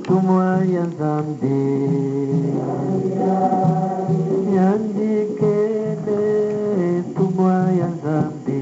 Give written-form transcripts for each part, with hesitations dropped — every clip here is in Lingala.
Tumwa ya Nzambe yandikele tumwa ya Nzambe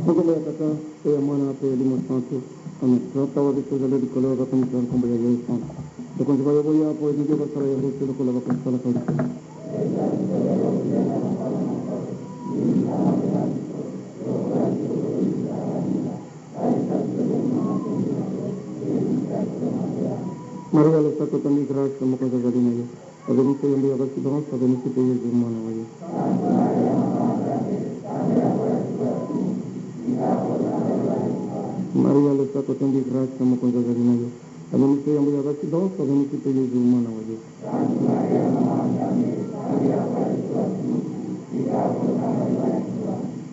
Nkombo ya Tata, mpe ya Mwana, mpe ya Elimo Santu. Amen. Tata wa biso ozali likolo, bakumisa nkombo ya yo esantu. Bokonzi bwa yo boya, mpo elingi yo basala yango se lokola bakosalaka likolo. Maria losako otondi grace, Mokonzi azali na yo. Abenisi yo yambo ya basi banso, abenisi mpe Yezu mwana wa yo. Maria losako otondi grace, Mokonzi azali na yo. Abenisi yo yambo ya basi banso, abenisi mpe Yezu mwana wa yo.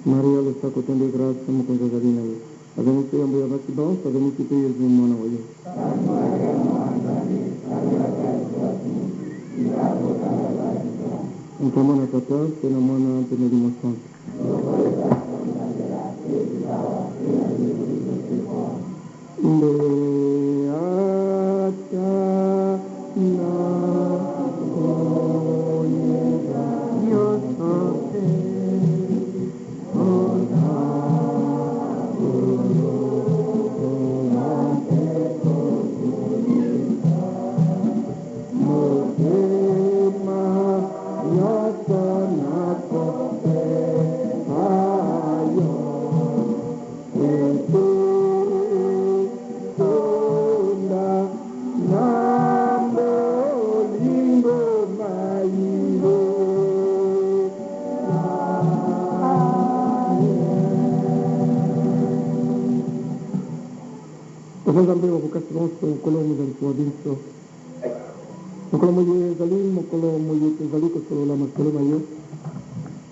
Maria losako otondi grace, Mokonzi azali na yo. Abenisi yo yambo ya basi banso, abenisi mpe Yezu mwana wa yo. Nkombo na Tata, mpe na Mwana, mpe na Elimo Santu. Nde ata na koyeba nyonso te, oza kolokola mpe kokolisa motema nyonso nakopesa yo etonda na bolingo na yo. Tata Nzambe wa bokasi bonso, Nkolo mozalisi wa binso, mokolo moye ezali mokolo moye tozali kosolola masolo na yo,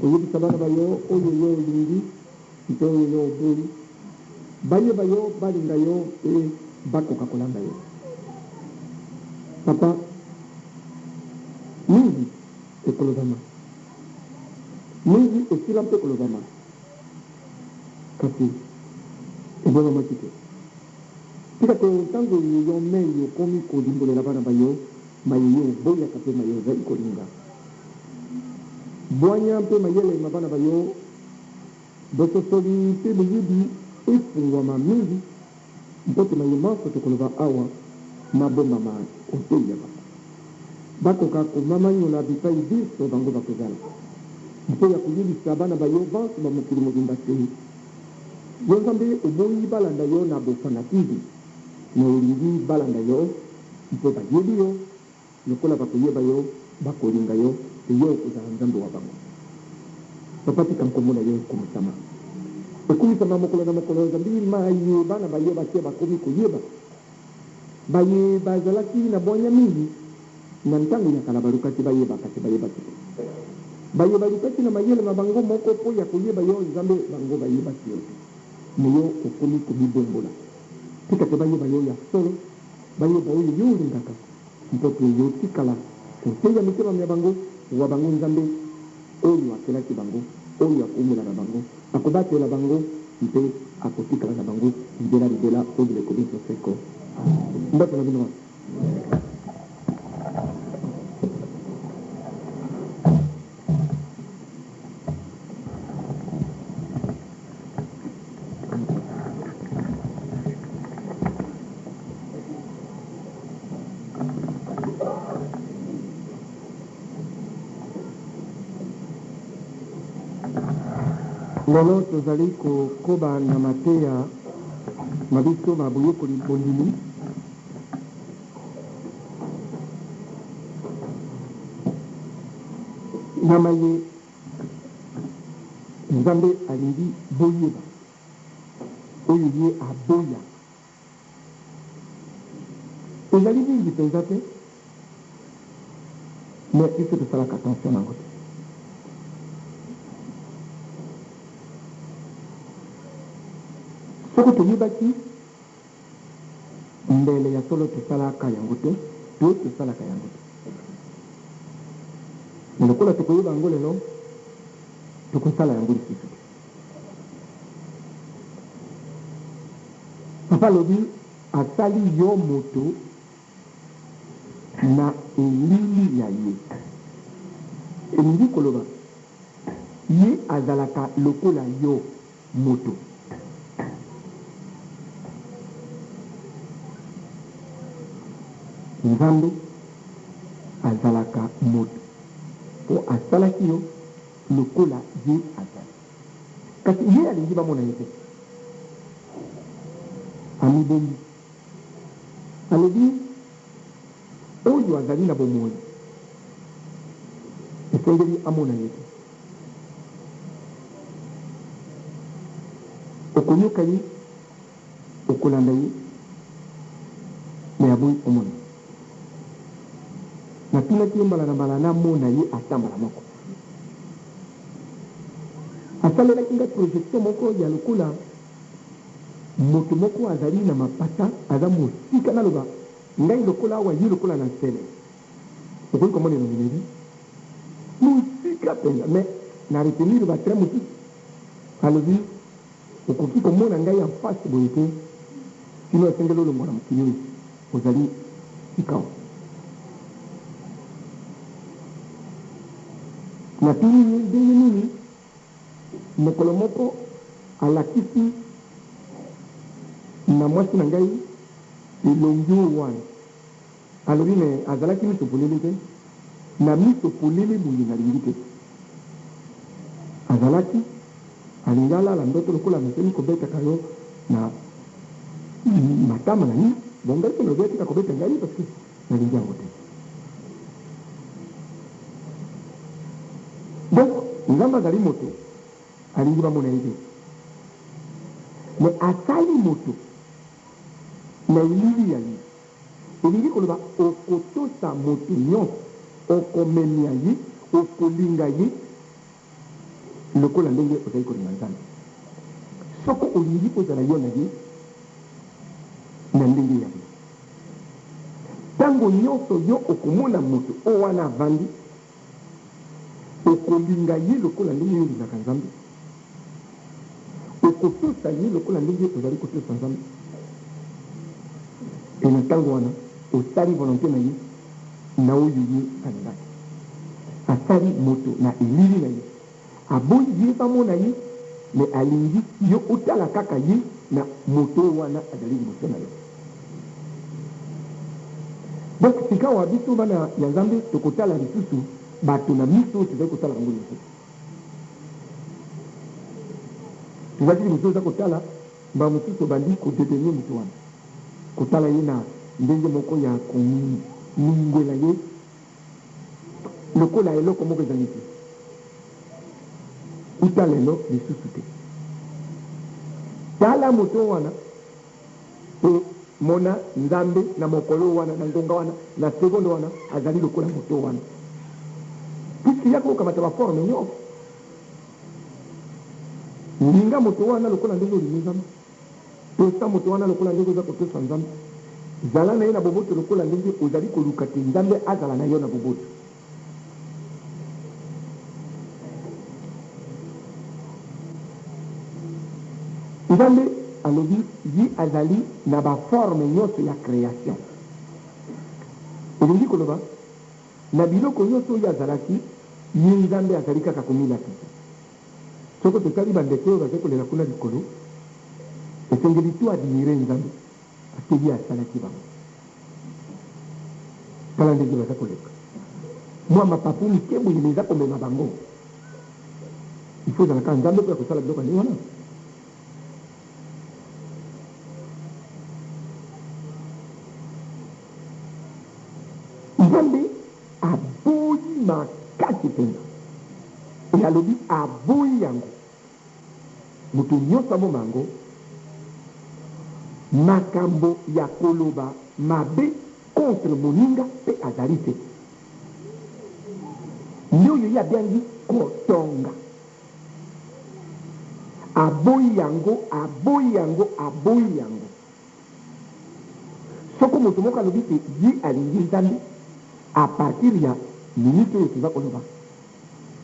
koyebisa bana ba yo oyo yo olingi mpe oyo yo oboyi, bayeba yo, balinga yo mpe bakoka kolanda yo. Papa, mingi ekolobama, mingi esila mpe kolobama, kasi ebombamaki te. Tika te ntango oyo yo mei okomi kolimbolela bana ba yo maye yo oboyaka mpe maye ozali kolinga. Bwanya mpe mayele ma bana ba yo, bososoli mpe boyebi efungwama mingi mpo te maye manso tokoloba awa mabombama o ntei ya bango. Bakoka komamanyola bipai binso bango bakozala, mpo ya koyebisa bana ba yo banso ba mokili mobimba te yo Nzambe oboyi balanda yo na bofanatisme, mais olingi balanda yo mpo bayebi yo, lokola bakoyeba yo, bakolinga yo mpe yo okozala Nzambe wa bango. Papa tika nkombo na yo ekumisama. Ekumisama mokolo na mokolo zambi maye bana ba yo basia bakomi koyeba. Baye bazalaki na bwanya mingi na ntango ya kala balukaki bayeba kasi bayebaki te. Baye balukaki na mayele ma bango moko mpo ya koyeba yo Nzambe bango bayebaki yo te. Mais yo okomi komibombola. Tika te bayeba yo ya solo, bayeba oyo yo olingaka mpo te yo otikala koteya mitema mya bango wa bango Nzambe oyo akelaki bango, oyo akoumela na bango, akobatela bango mpe akotikala na bango libela libela o bileko binso seko. Mbote na bino banso. Lelo tozali kokoba na mateya ma biso ma boyekoli bondimi. Na maye Nzambe alingi boyeba, oyo ye aboyaka. Ezali mingi penza te mais biso tosalaka attention na yango te. Soko toyebaki mbele ya solo tosalaka yango te to tosalaka yango te. Mais lokola tokoyeba yango lelo, tokosala yango lisusu te. Papa alobi asali yo moto na elili ya ye. Elingi koloba ye azalaka lokola yo moto. Nzambe azalaka moto po asalaki yo lokola ye azali. Kasi ye alingi bamona ye te. Amibombi. Alobi, Oyo azali na bomoi, esengeli amona ye te. Okoyoka ye, okolanda ye, mais aboyi omona ye. Natunaki ye mbala na mbala namona ye ata mbala moko. Asalelaki ngai projection moko ya lokola moto moko azali na mapata, aza mosika, naloba ngai lokola awa, ye lokola na nsele. Okoki komona elongi na ye te, mosika mpenza. Mais na retenir ba traits mosusu. Alobi, Okoki komona ngai en face boye te, kino esengeli olongwa na mokili oyo ozali sikawa. Natuni ye ndenge nini mokolo moko alakisi na mwasi na ngai elongi oyo wana. Alobi mais azalaki miso polele te, na miso polele boye nalingi te. Azalaki alingi alala ndoto lokola ameseni kobetaka yo na matama na nini, bon ngai pe nalobi atika kobeta ngai parce que nalingi yango te. Donc Nzambe azali moto alingi bamona ye te mais asali moto na elili ya ye. Elingi koloba okotosa moto nyonso, okomemya ye, okolinga ye lokola ndenge ozali kolinga Nzambe. Soko olingi ozala yo na ye na ndenge ya boye, ntango nyonso yo okomona moto oyo wana avandi, okolinga ye lokola ndenge yo olingaka Nzambe, okotosa ye lokola ndenge ozali kotosa Nzambe, mpe na ntango wana osali volonte na ye na oyo ye alingaki. Asali moto na elili na ye. Aboyi ye bamona ye, mais alingi yo otala kaka ye na moto wana azali liboso na yo. Donc sikawa biso bana ya Nzambe tokotala lisusu bato na miso oyo tozali kotala bango liboso te. Tozalaki liboso oza kotala mbala mosusu obandi ko dedaigner moto wana, kotala ye na ndenge moko ya komingwela ye lokola eloko moko ezangi te. Uta lelo lisusu te. Tala moto wana mpe mona Nzambe na mokolo wana, na ngonga wana, na seconde wana, azali lokola moto wana. Puisque ye akokamata ba forme nyonso. Linga moto wana lokola ndenge olingi Nzambe. Tosa moto wana lokola ndenge oza kotosa Nzambe. Zala na ye na boboto lokola ndenge ozali koluka te Nzambe azala na yo na boboto. Nzambe alobi ye azali na ba forme nyonso ya creation. Elingi koloba, na biloko nyonso oyo azalaki, ye Nzambe azali kaka komilakisa. Soko totali ba ndeke oyo bazali kolela kuna likolo, esengeli to admirer Nzambe parce que ye asalaki bango. Tala ndenge baza koleka. Mwa mapapu mike boye mais eza komema bango. Il faut ozala kaka Nzambe mpo ya kosala biloko ya ndenge wana? Nzambe aboyi makasi mpenza. E alobi aboyi yango. Moto nyonso aboma yango. Makambo ya koloba mabe contre moninga mpe azali te. Nde oyo ye abiangi kotonga. Aboyi yango, aboyi yango, aboyi yango. Soko moto moko alobi te ye alingi Nzambe, à partir ya minute oyo toza koloba,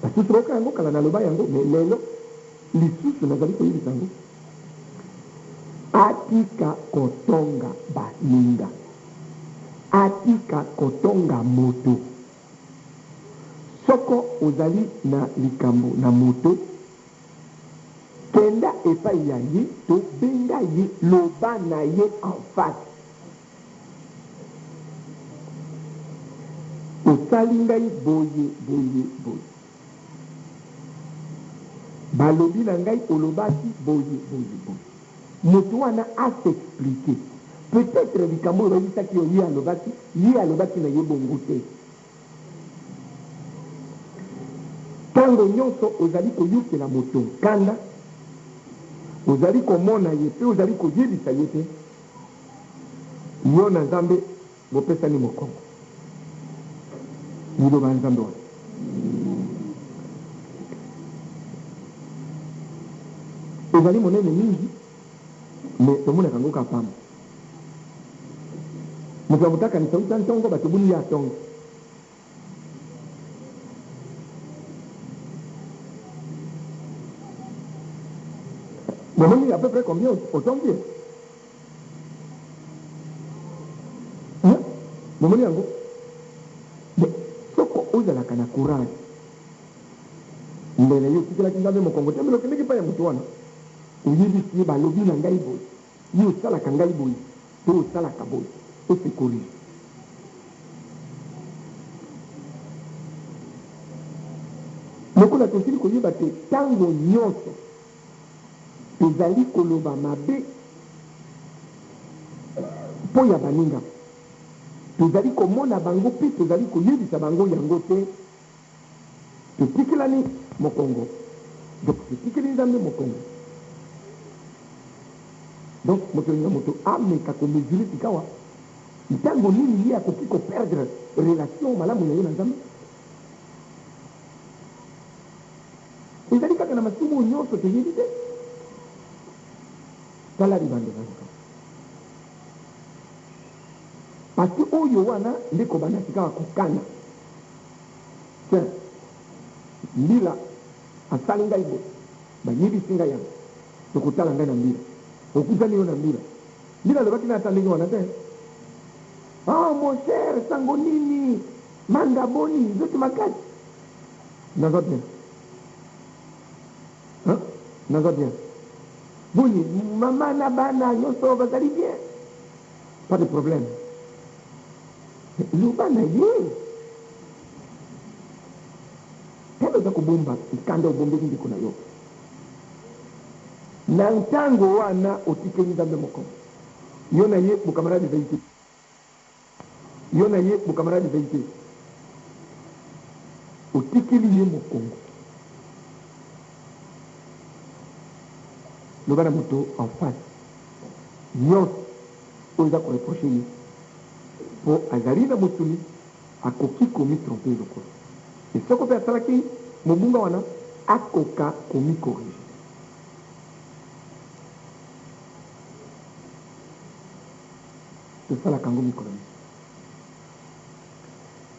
basusu bayoka yango kala naloba yango, mais lelo lisusu nazali koyebisa yango, atika kotonga baninga, atika kotonga moto. Soko ozali na likambo na moto, Kenda epai ya ye to benga ye loba na ye en face. Osali ngai boye boye boye. Balobi na ngai olobaki boye boye boye. Moto wana a s'expliquer. Peut-etre likambo oyo bayebisaki yo ye alobaki, ye alobaki na ye bongo te. Ntango nyonso ozali koyokela moto nkanda, ozali komona ye mpe ozali koyebisa ye te, yo na Nzambe bopesani mokongo. Liloba ya Nzambe wana. Ezali monene mingi, mais tomonaka yango kaka pamba. Moto ya moto akanisa uta ntongo bato boni ye atongi. Bomoni à peu près combien otongi ye? Hein? Bomoni yango? Mais soko ozalaka na courage mbele yo otikelaki Nzambe mokongo te, mbele okendeki epai ya moto wana oyebisi ye balobi na ngai boye. Yo osalaka ngai boye to osalaka boye o se corriger. Lokola tosili koyeba te tango nionso tozali koloba mabe mpo ya baninga, tozali komona bango mpe tozali koyebisa bango yango te, Totikelani mokongo donc totikeli Nzambe mokongo donc moto na moto ameka ko mesurer sikawa ntango nini ye akoki ko perdre relation malamu na ye na Nzambe. Ezali kaka na masumu oyo nyonso toyebi te. Tala libanda eza kaka parce que oyo wana nde kobanda sikawa kokana. Tiens, mbila asali ngai boye, bayebisi ngai yango, tokotala ngai na mbila. Okutani yo na mbila. Mbila alobaki na ata ndenge wana te. Oh mon cher, sango nini? Manga boni, nzoto makasi? Naza bien. Hein? Naza bien. Boni, mama na bana nyonso bazali bien? Pas de problème. Loba na ye. Tala oza kobomba nkanda obombeli ndeko na yo. Na ntango wana otikeli Nzambe mokongo. Yo na ye bokamaradi ezali te. Yo na ye bokamaradi ezali te. Otikeli ye mokongo. Loba na moto en face. Nyonso oyo eza ko reprocher ye po azali na mosuni akoki ko mi tromper lokola et soko pe asalaki mobunga wana akoka ko mi corriger. Tosalaka yango mikolo nyonso.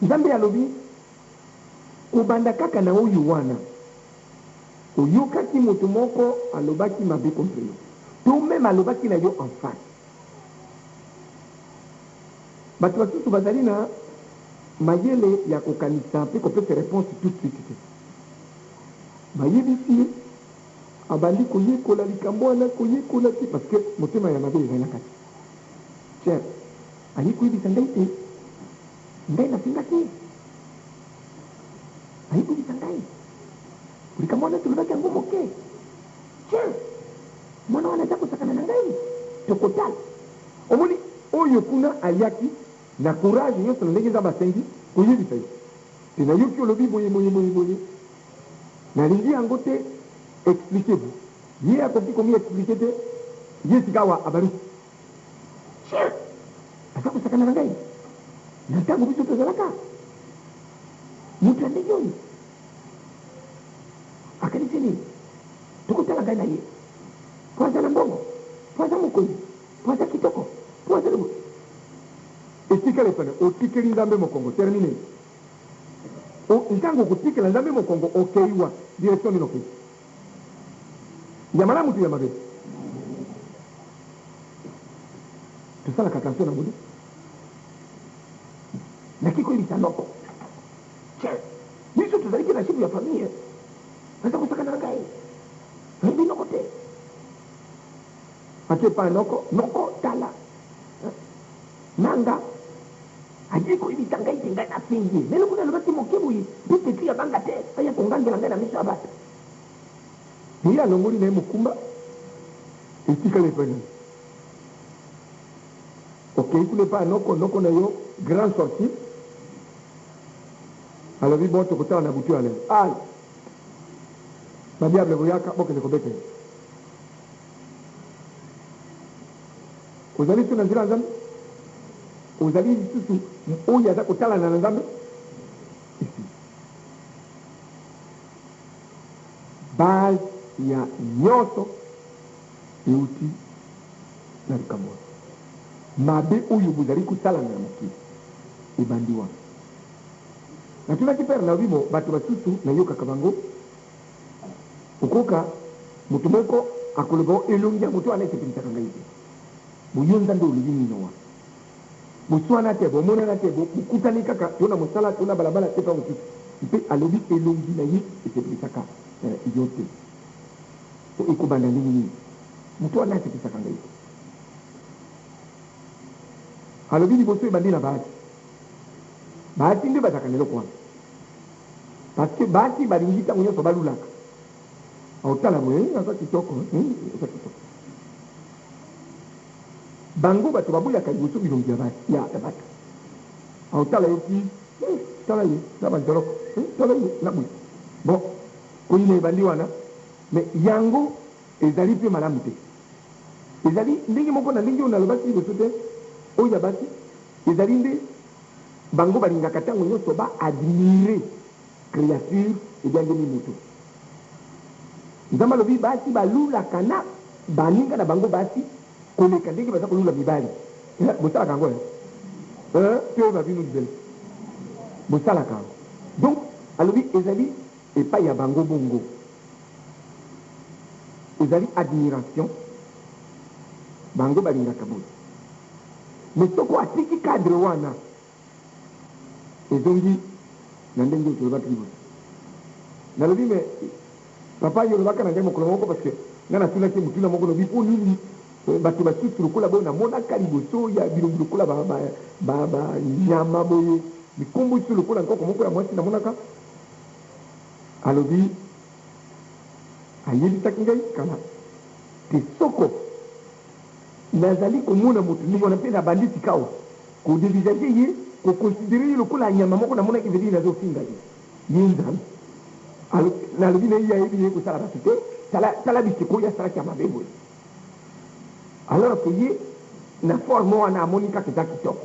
Nzambe alobi kobanda kaka na oyo wana oyokaki moto moko alobaki mabe contre yo to meme alobaki na yo en face. Bato basusu bazali na mayele ya kokanisa mpe kopesa reponse tout de suite te. Bayebisi ye, abandi koyekola likambo wana, koyekola ti parce que motema ya mabe ezali na kati. Tiens, aye koyebisa ngai te ngai nafingaki ye. Aye koyebisa ngai. Likambo wana tolobaki yango moke. Tiens, mwana wana aza kosakana na ngai, tokotala. Omoni oyo kuna ayaki na courage nyonso na ndenge Nzambe asengi koyebisa yo te, nayoki olobi boye boye boye boye, nalingi yango te, expliquez vous. Ye akoki komi expliquer te, ye sikawa abaluki. Tiens, aza kosakana na ngai na ntango biso tozalaka moto ya ndenge oyo. Akanisi nini? Tokotala ngai na ye mpo aza na mbongo, mpo aza mokonzi, mpo aza kitoko, mpo aza na etikali pene. Otikeli Nzambe mokongo, termine. Ntango okotikela Nzambe mokongo, okei wa direction nini? Okei ya malamu to ya mabe? Tosalaka attention na boni. Naki koyebisa noko, tiens, biso tozalaki na chef ya famille, aza kosakana na ngai, nayebi noko te. Ake epai noko, noko tala nanga aye koyebisa ngai te ngai nafingi ye. Lelo kuna alobaki moke boye mpe tetu ya banga te, aya kongangela ngai na miso ya bato. Ye alongoli na ye mokumba, etikali epai na ye. Okei kuna epai ya noko, noko na yo grand sorcier alobi bon, tokotala na butu ya lelo. Ai badiable boyaka, bokende kobeta ye. Ozali lisusu na nzela ya Nzambe? Ozali lisusu oyo aza kotalana na Nzambe? Esi base ya nyonso euti na likambo wana. Mabe oyo bozali kosalana na mokili ebandi wana. Natunaki pere, nalobi bo bato basusu nayokaka bango, okoka moto moko akoloba o elongi ya moto wana esepelisaka ngai te. Boyo Nzambe olobi nini wana? Boswana te, bomonana te, bokutani kaka to na mosala to na balabala te mpe mosusu, mpe alobi elongi na ye esepelisaka yo te. Po ekobanda ndenge nini? Moto wana asepelisaka ngai te. Alobi liboso ebandi na basi. Basi nde bazalaka na eloko wana, parce que basi balingi ntango nyonso balulaka. Otala boye, aza kitoko, aza kitoko. Bango bato baboyaka liboso bilongi ya basi ya bato. Otala yo ti, tala ye na banzoloko, tala ye na boye. Bon, koyina ebandi wana, mais yango ezali mpe malamu te. Ezali ndenge moko na ndenge oyo nalobaki liboso te, oyo ya basi ezali nde bango balingaka ntango nyonso ba admirer créature ebyangemi moto. Nzambe alobi basi balulaka na baninga na bango basi koleka ndenge baza kolula mibali. Bosalaka yango toyeba bino libele, bosalaka yango. Donc alobi ezali epai ya bango bongo, ezali admiration, bango balingaka boye. Mais soko atiki cadre wana, ezongi na ndenge oyo tolobaki liboso. Nalobi me papa, yo olobaka na ngai mokolo moko, parce que ngai natunaki motuna moko, lobi mpo nini bato basusu lokola boye namonaka liboso ya bilongi lokola banyama boye, mikombo lisusu lokola nkoko moko ya mwasi namonaka. Alobi ayebisaki ngai kala te, soko nazali komona moto ndenge wana mpe nabandi sikawa kodévisager ye, koconsidérer ye lokola nyama moko namonaki, veut dire nazofinga ye. Ye Nzambe nalobi na ye ayebi ye kosala bato te. Tala biseko oyo asalaki ya mabe boye, alors que ye na forme wana amoni kaka eza kitoko.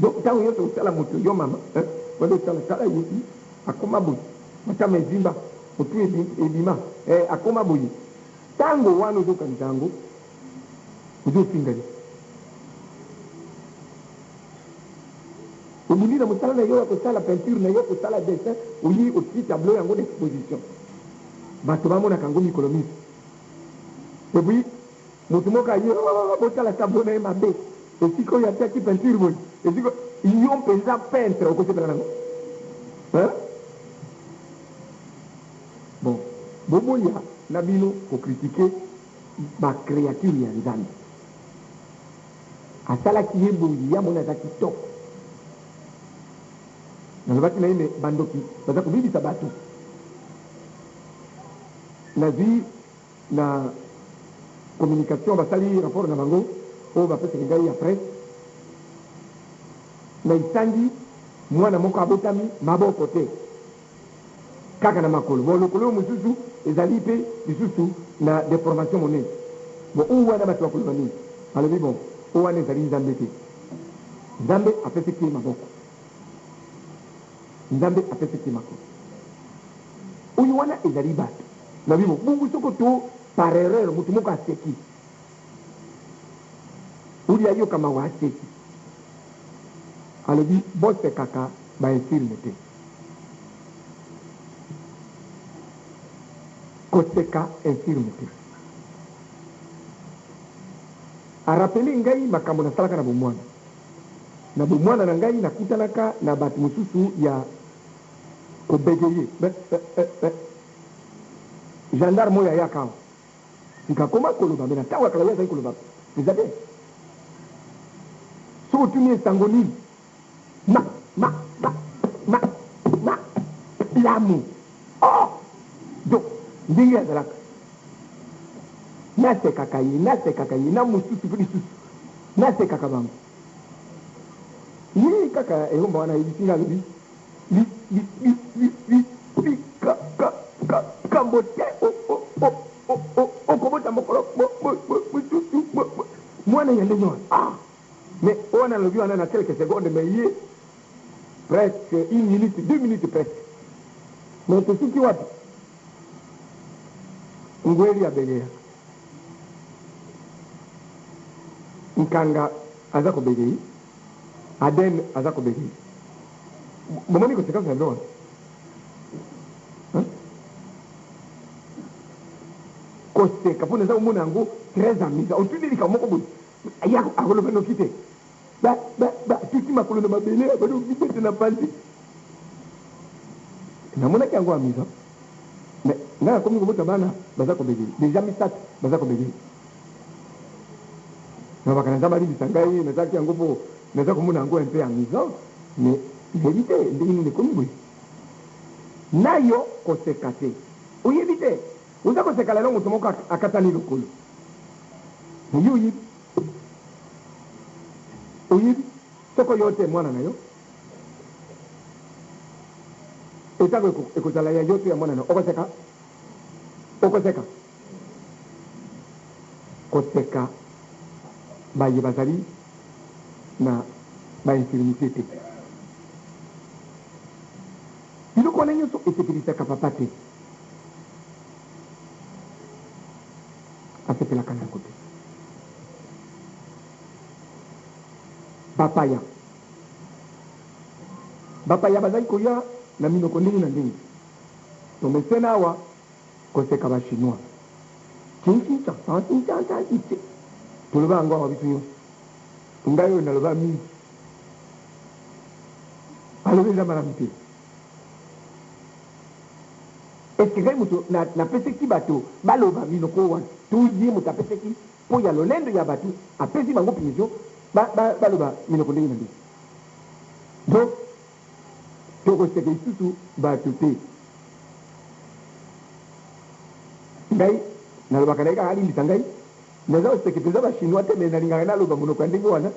Donc ntango nyonso osala moto, yo mama wana osala, tala ye akoma boye, matama ezimba, motu ebima, akoma boye, ntango wana ozokanisa yango, ozofinga ye. Obundi na mosala na yo ya kosala peinture na yo, kosala dessin, oyi otii tableau yango na exposition, bato bamonaka yango mikolo mingi. Et puis moto moko aye, botala tableau na ye mabe, esika oyo atiaki peinture boye, esika yo mpenza peintre okosepela nango? Bon, boboya na bino kocritiquer bacréature ya Nzambe. Asalaki ye boye, ye amoni aza kitoko. Nalobaki na ye me bandoki baza kobebisa bato. Nazwi na communication, basali rapport na bango oyo bapesaki ngai ya presse. Na Isangi, mwana moko abotami maboko te, kaka na makolo. Bon, lokolo oyo mosusu ezali mpe lisusu na deformation monene. Bon, oyo wana bato bakoloba nini? Balobi bon, oyo wana ezali Nzambe te. Nzambe apesaki ye maboko, Nzambe apesaki ye makolo. Oyo wana ezali bato. Nalobi bon, bongo soko to par erreur moto moko aseki, uli ayoka mawa aseki, alobi bosekaka ba infirme te. Koseka infirme te. A rappeler ngai makambo nasalaka na bomwana. Na bomwana na ngai nakutanaka na bato mosusu ya ko begayer. Be, be, be, be. Gendarme oyo ayaka awa sika akoma koloba, mais na tango ya kala ye azalaki koloba penza te. Soki otuni ye sango nini, ma, ma, ma, ma, ma, lamu. Oh! Donc ndenge azalaka. Nasekaka ye, nasekaka ye, na mosusu mpe lisusu. Nasekaka bango. Ye kaka ehomba wana ayebisi nga, alobi, Li, li, li, li, li, li, ka, ka, ka, kambo te, o, o, o, o, o, okobota mokolo mo, mo, mo, mosusu, mo, mo. Mwana ya ndenge wana. Ah! Mais oyo wana alobi wana na quelques secondes, mais ye presque une minute, 2 minutes presque. Mais tosuki wapi? Ngweli abegeyaka. Nkanga aza kobegeyi. Aden aza kobegeyi. Bomoni conséquence na bino wana? Hein? Koseka mpo naza komona yango très amusant. Otuni likambo moko boye, ye akoloba noki te. Ba, ba, ba, tuti makolo na mabele, abandi komibeta na panzi. Namonaki yango amusant. Mais ngai nakomi kobota bana baza kobegeyi. Deja misato baza kobegeyi. Nalobaka na Nzambe alimbisa ngai, nazalaki yango mpo naza komona yango un peu amusant, mais nayebi te ndenge nini ekomi boye. Na yo koseka te. Oyebi te. Oza koseka lelo moto moko akatani lokolo. Mais yo oyebi. Oyebi. Soko yo te mwana na yo. Etango ekozala ya yo to ya mwana na yo. Okoseka? Okoseka? Koseka baye bazali na ba infirmite te. Biloko wana nyonso esepelisaka papa te. Asepelaka na yango te. Bapaya. Bapaya bazali koya na minoko ndenge na ndenge. Tomesena awa koseka ba chinois. Toloba yango awa biso nyonso. Ngai oyo naloba mingi. Alobi eza malamu te. Est-ce que ngai moto napesaki bato baloba minoko wana? To ye moto apesaki mpo ya lolendo ya bato, apesi bango permission baloba minoko ndenge na ndenge? Donc tokoseka lisusu bato te. Ngai nalobaka na ye kaka alimbisa ngai, naza koseka mpenza ba chinois te, mais nalingaka naloba monoko ya ndenge wana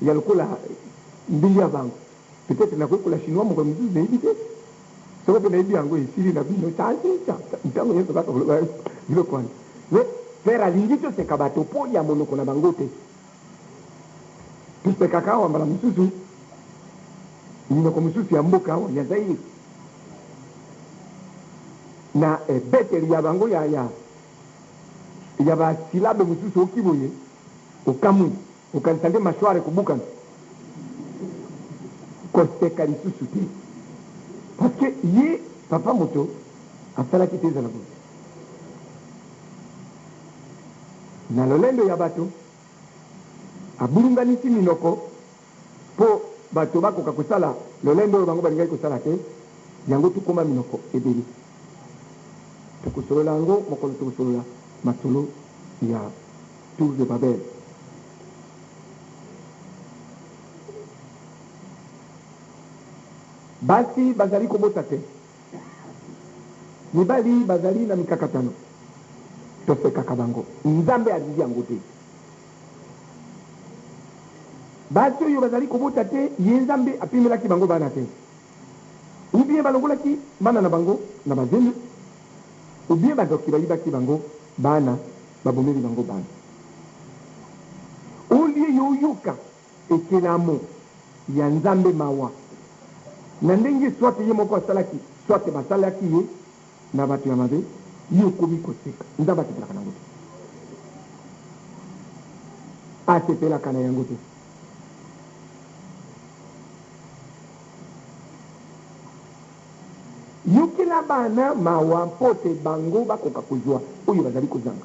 ya lokola ndenge ya bango. Peut-être nakoyekola chinois mokolo mosusu, nayebi te. Soko mpe nayebi yango, esili na bino ntango nyonso kaka koloba biloko wana. Mais frère alingi toseka bato mpo ya monoko na bango te. Tosekaka awa mbala mosusu minoko mosusu ya mboka awa ya Zaire na ebeteli ya bango ya basilabe mosusu, oki boye okamwi, okanisa nde mâchoire ekobukana. Koseka lisusu te, parce que ye papa moto asalaki te ezala boye na lolendo ya bato. Abulunganisi minoko mpo bato bakoka kosala lolendo oyo bango balingaki kosala te. Yango tokóma minoko ebele. Tokosolola yango mokolo tokosolola masolo ya Tour de Babel. Basi bazali kobota te, mibali bazali na mikakatano. Tosekaka bango. Nzambe alingi yango te. Basi oyo bazali kobota te, ye Nzambe apimelaki bango bana te. Ou bien balongolaki bana na bango na bazemi, ou bien bandoki bayibaki bango bana, babomeli bango bana. Au lieu yo oyoka ekelamo ya Nzambe mawa na ndenge soit ye moko asalaki, soit basalaki ye na bato ya mabe, yo okomi koseka. Nzambe asepelaka na yango te. Asepelaka na yango te. Yokela bana mawa mpo te bango bakoka kozwa oyo bazali kozanga.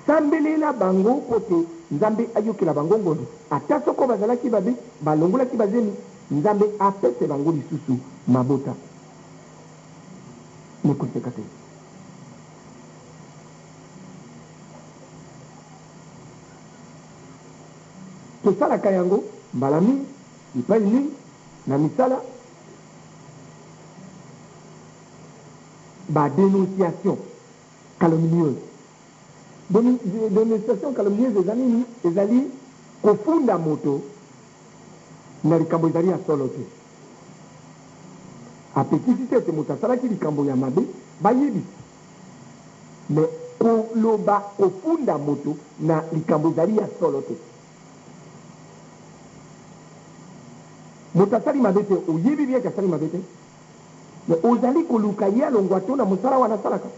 Sambelela bango mpo te Nzambe ayokela bango ngolu, ata soko bazalaki babe, balongolaki bazemi, Nzambe apese bango lisusu mabota. Mais koseka te. Tosalaka yango mbala mingi, bipai mingi, na misala. Ba denonciations calomnieuses. Denonciation calomnieuse eza nini? Ezali kofunda moto na likambo ezali ya solo te. Apekisi te ete moto asalaki likambo ya mabe bayebisa. Mais koloba kofunda moto na likambo ezali ya solo te. Moto asali mabe te, oyebi bien que asali mabe te, mais ozali koluka ye alongwa to na mosala wana asalaka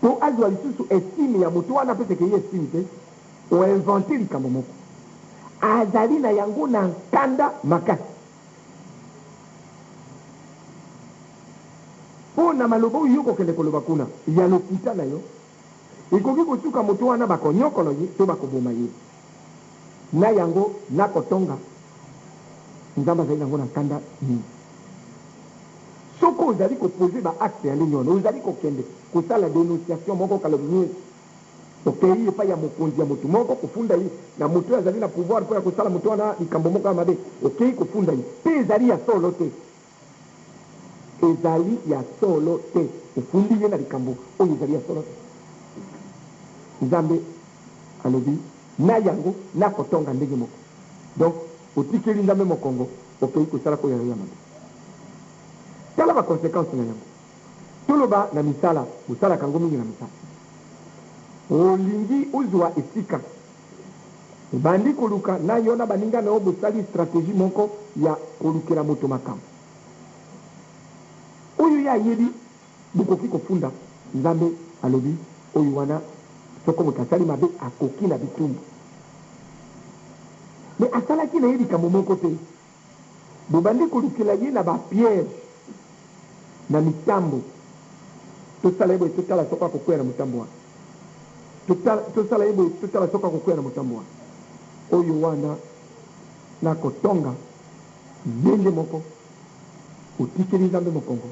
to azwa lisusu estime ya moto wana apesaka ye estime te, o inventer likambo moko. Azali na yango na nkanda makasi. Mpo na maloba oyo yo okokende koloba kuna ya lokuta na yo, ekoki kosuka moto wana bakonyokolo ye to bakoboma ye. Na yango, nakotonga. Nzambe azali na yango na nkanda mingi. Soki ozali ko poser ba actes ya ndenge wana, ozali kokende kosala denonciation moko calomnieuse, okeyi epai ya mokonzi ya moto moko kofunda ye na moto oyo azali na pouvoir mpo ya kosala moto wana likambo moko ya mabe, okeyi kofunda ye mpe ezali ya solo te, ezali ya solo te, ofundi ye na likambo oyo ezali ya solo te. Nzambe alobi na yango nakotonga ndenge moko. Donc otikeli Nzambe mokongo, okeyi kosala oyo ya yo ya mabe. Tala ba consequences na yango. Toloba na misala, bosalaka yango mingi na misala. Olingi ozua esika, obandi koluka na yo na baninga na yo bosali strategie moko ya kolukela moto makambo. Oyo ye ayebi, bokoki kofunda. Nzambe alobi oyo wana soko moto asali mabe akoki na bitumbu. Mais asalaki na ye likambo moko te. Bobandi kolukela ye na ba pièges, na mitambo. Tosala ye boye totala soko akokweya na motambo wana. Tosala ye boye totala soko akokweya na motambo wana. Oyo wana na kotonga ndenge moko otikeli Nzambe mokongo,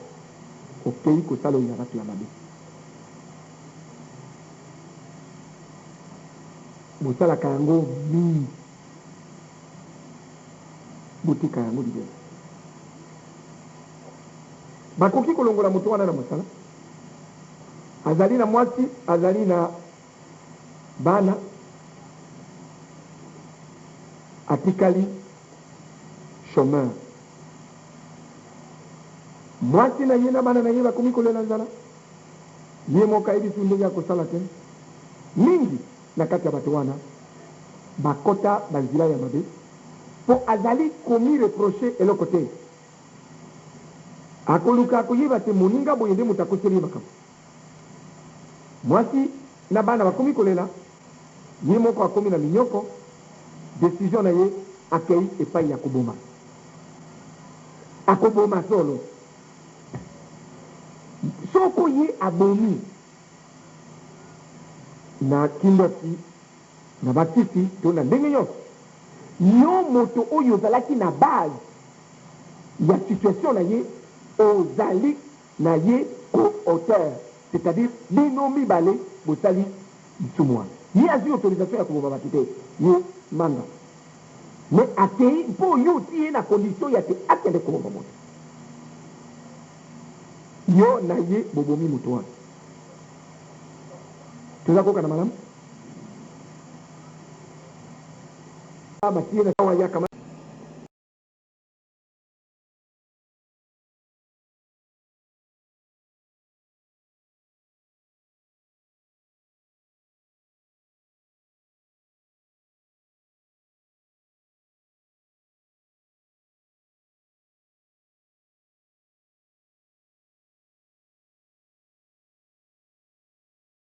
okeyi kosala oyo ya batu ya mabe. Bosalaka yango mingi. Botika yango libela. Bakoki kolongola moto wana na mosala. Azali na mwasi, azali na bana, atikali chomeur. Mwasi na ye na bana na ye bakomi kolela nzala. Ye moko ayebi su ndenge ya kosala te. Mingi na kati ya bato wana bakota ba nzila ya mabe po azali komi reprocher eloko te. Akoluka koyeba te moninga boye nde moto akoseli ye makambo. Mwasi na bana bakomi kolela, ye moko akomi na minyoko, decision na ye akei epayi ya koboma. Akoboma solo. Soko ye abomi na kindoki, na ba kisi to na ndenge nyonso, yo moto oyo ozalaki na base ya situation na ye, ozali na ye co-auteur, c'est-à-dire bino mibale bosali lisumu wana. Ye azui autorisation ya koboma batu te, ye Manga, mais akeyi mpo yo otie ye na condition ya ke akende koboma moto. Yo na ye bobomi moto wana. Toza kokana malamu. Batie na awa ya kama.